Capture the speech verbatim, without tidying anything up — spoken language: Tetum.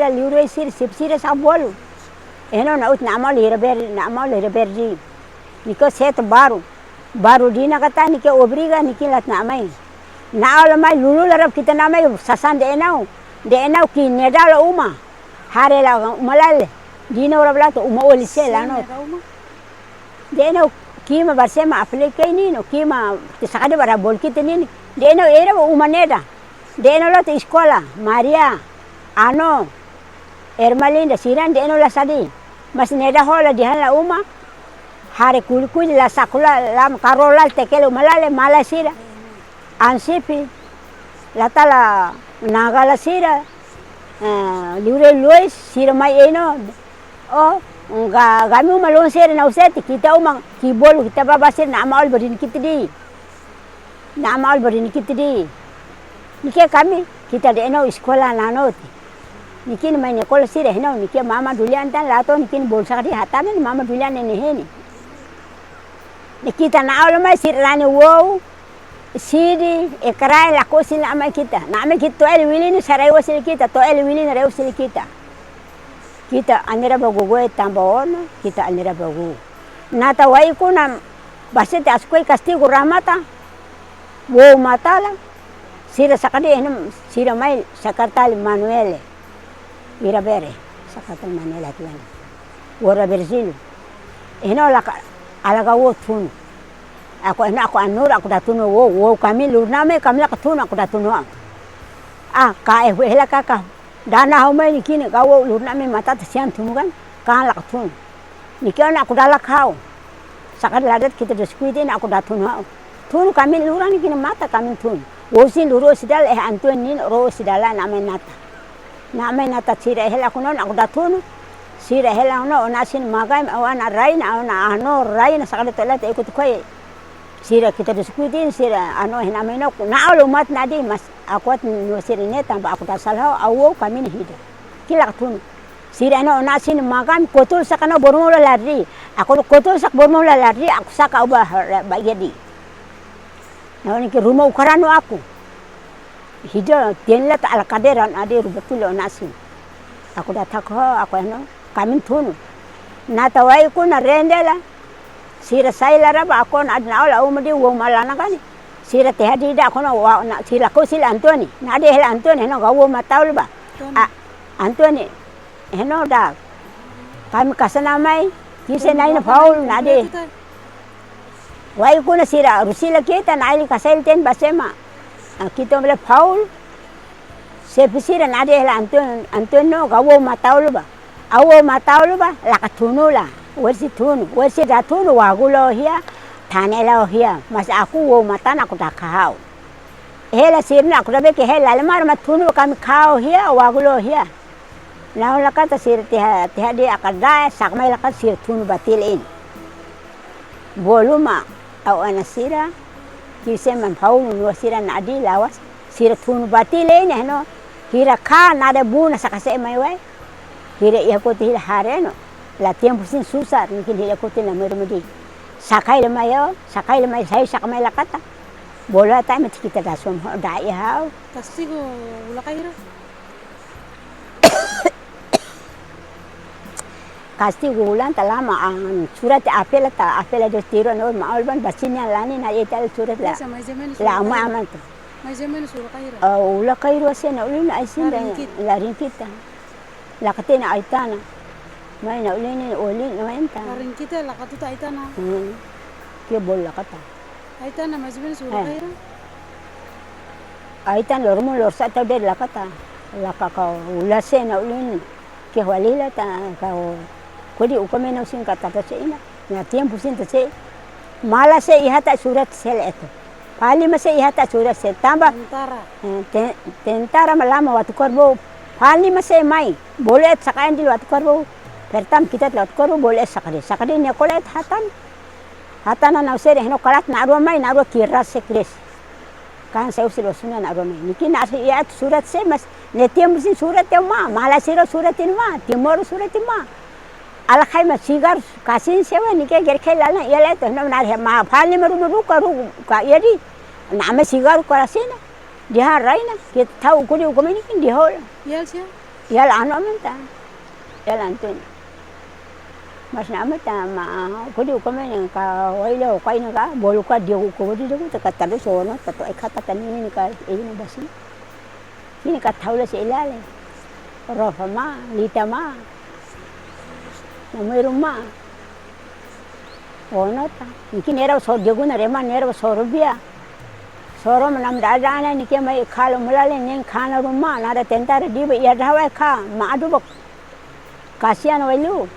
Liurai sira, sip sira sa bolu. Eno na ut na amal hira ber, na amal hira ber di. Niko set baru. Baru di na kata nike obriga nike lat na amai. Na aula mai lulu larab kita na amai sasan de enau. De enau ki neda la uma. Hare la uma lale. Dina ora bla to uma oli se la no. De enau kima barsema aplike nino kima te sakade bara bol kita nini. De enau era uma neda. De enau la te eskola Maria ano Ermelinda sira de enau la sadi. Mas neda hola dehan la uma. Hare kuli kuli la sakula la karola tekele uma lale mala sira. Ansipi, la tala nagala sira, eh, liurai lois, sira mai eno, o, ga, gami uma lon sira na useti, kita uma, ki bolu, kita baba sira, na ama ol barin kita di. Na ama ol barin kita di. Nike kami, kita de eno eskola na noti. Nikin mai nekola sira, heno, nike mama dulian tan, lato nikin bolsa di hatanan, mama dulian nene heni. Ni kita na aula mai sira rani wow, sidi, ekrai, lako sila amai kita. Na amai kita to'o ele wilin sarai wasil kita, to'o ele wilin rai wasil kita. Kita anira bagu goe tamba ono, kita anira bagu. Nata wai kuna basete askoi kastigu ramata, wow matala, sira sakadi enem, sira mai sakartali Manuele. Ira bere, sakartali Manuele atuan. Wora berzilu. Eno laka, alaga wo tunu. Ako eno ako anur, ako datunu wo, wo kami lurna me, kami laka tunu, ako datunu. Ah, ka eh hela kaka. Dana hau mai nikini, ka wo lurna me mata ta sian tunu kan, ka laka tunu. Nike ona ako dalak hau. Sakali ladat kita diskuti na ako datunu hau. Tunu kami lura nikini mata kami tunu. Wo sin luru sidal eh Antuan nin ro sidala na amai nata. Na amai nata sira hela kuno na ako datunu. Sira hela no ona sin magai awan rain awan ano rain sakali tola te ikut koi. Sira kita diskuti sira ano hena meno na olo mat nadi mas ako at no sira ne tamba ako dasal hau awo kami ni hida. Kila tunu. Sira no ona sin magai kotul sakano bormo la lari. Ako kotul sak bormo la lari ako saka uba ba jadi. Na oni ke ruma ukarano aku. Hida tienla ta ala kadera na de ruba tule ona sin. Aku datak ho, aku eno, kamin tunu. Nata wai kuna rendela. Sira sai laraba aku na adna ola uma di wo malana kani. Sira te hadi da kono wa na sila ko sila Antoni. Na de hela Antoni no ga wo mataul ba. Antoni. A, Antoni. Eno da. Kami kasana mai, kise naina Paul na de. Wai kuna sira, rusila kita na ili kasail ten basema. A, kita bele Paul, sepi sira na de la Anton, Anton no, ga wo mataul ba. A wo mataul ba, laka tunu la. Wersi tunu, wersi da tunu, wagulo hia, tanela hia. Mas aku wo matana aku da kahau. Hela sirna aku da beke hela, lemar ma tunu kami kahau hia, wagulo hia. Naun lakata sira tiha, tiha di akar dae, sak mai lakata sira tunu batil in. Boluma, au ana sira, kise man Paulu nua sira na adi lawas, sira tunu batil in, no, hira ka nada buna sakase mai wai, hira iha koti hira hareno, la tempu sin susar, mungkin hira koti na meru medi. Sakai le mai o, sakai le mai, sai sak mai lakata. Bolu atai mati kita dasum, da iha au. Kastigu ula kaira? Kastigu ulan ta lama, ah, surat apela ta, apela dos tiro no ma olban basinya lani na eta surat la. Biasa, mais ou menos la ula ama kaira. Aman tu. Mais ou menos ula kaira. Ah, ula kaira se na ulun ai sin la da ringkita. La ringkita. La katena aitana. Mai na ulun ni oli no enta. La ringkita la katuta aitana. Hmm. Ke bol la kata. Aitana mais ou menos ula kaira. Aitana lormu lorsa ta ber la kata. La kaka ula se na ulun. Ke hualila ta ka o kodi uka mena usin kata ta se ina. Na tempu sin ta se. Mala se iha ta surat sel eto. Fali ma se iha ta surat se tamba. Tentara. Eh, te-, tentara ma lama watu korbo. Fali ma se mai. Bolu et sakain di watu korbo. Pertam kita watu korbo bolu et sakade. Sakade ne kole et hatan. Hatan na usere heno kalat na rua mai na rua kira se kres. Kan saya usir wasuna na rua mai. Niki na se iha surat se mas ne tiam sin surat te ma. Mala siro surat in ma. Timor surat in ma. Ala kai ma sigar kasin sewa nike ger kai lana iha leto no na re ma fali ma ruma ruka ruka iha di. Na ma sigar ka sina. Di ha raina ke tau kudi uka meni kin di hol. Iha sia? Iha la anu aumenta. Iha la Antônio. Mas na aumenta ma kodi kome ne ka waile o kai ne ka bolu ka dia ko di dia ko taka tadu sono tato e kata tani ne ka e ne basi. Ini ka taula se ilale. Rofa ma, lita ma. Namoi ruma. Ono ta. Niki nera so diagu na rema nera so rubia. Soro manam dada na niki mai kalo mulale nen kana ruma nada tentara diba ia dawa ka ma adu bok. Kasian wailu.